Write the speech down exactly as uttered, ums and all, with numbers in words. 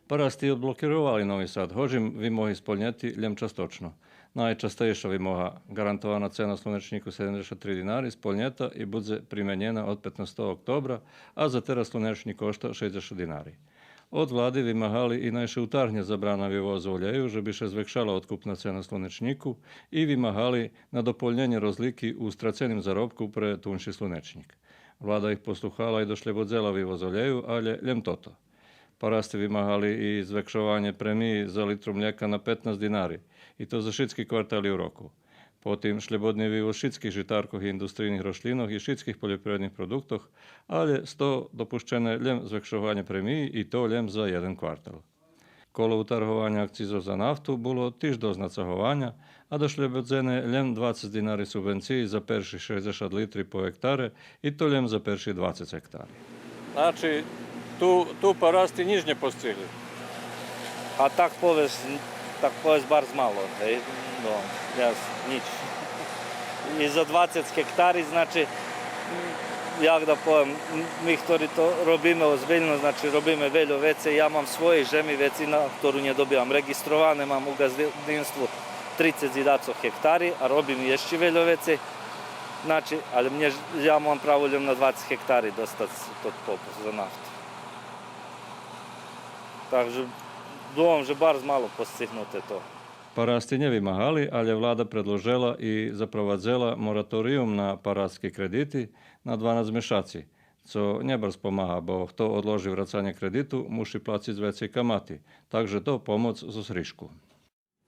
Парасти одблокировали Нови Сад, гоч им вимоги сполнєти лєм часточно. Найчастейша вимога, ґарантована цена слунечнїку седемдзешат три динари, сполнєта и будзе применєна од петнастого октобра, а за тераз слунечнїк кошта шейдзешат динари. Од влади вимагали и най ше утаргнє забрана вивозу олєю, же би ше звекшала одкупна цена слунечнїку, и вимагали надополнєнє розлики у страценим заробку пре тунши слунечнїк. Влада их послухала и дошлєбодзела вивоз олєю, алє лєм тото. Парасти вимагали и звекшованє премиї за литру млєка на петнац динари, и то за шицки квартали у року. Потим шлєбодни вивоз шицких житаркох и индустрийних рошлїнох и шицких польопривредних продуктох, алє з того допущене лєм звекшованє премиї, и то лєм за єден квартал. Коло утаргованя акцизох за нафту було тиж досц нацагованя, а дошлєбодзене лєм двацец динари субвенциї за перши шейдзешат литри по гектаре, и то лєм за перши двацец гектари. Значи, ту, ту парасти нїч нє постигли. А так повесц, так повесц барз мало, гей, но, я, нїч. И за двацец гектари, значи, як да повем, ми хтори то робиме озбильно, значи, робиме вельо вецей, я мам своєй жеми вецина, хтору нє добивам реґистроване, мам у ґаздинству трицец и дацо гектари, а робим ище вельо вецей. Значи, алє мнє ж, я мам право лєм на двацец гектари достац тот попуск за нафту. Так же, думам же барз мало постигнуте то. Парасти нє вимагали, алє влада предложела и запровадзела мораториюм на парасцки кредити на дванац мешаци, цо нє барз помага, бо хто одложи врацанє кредиту, муши плациц вецей камати, так же то помоц зоз гришку.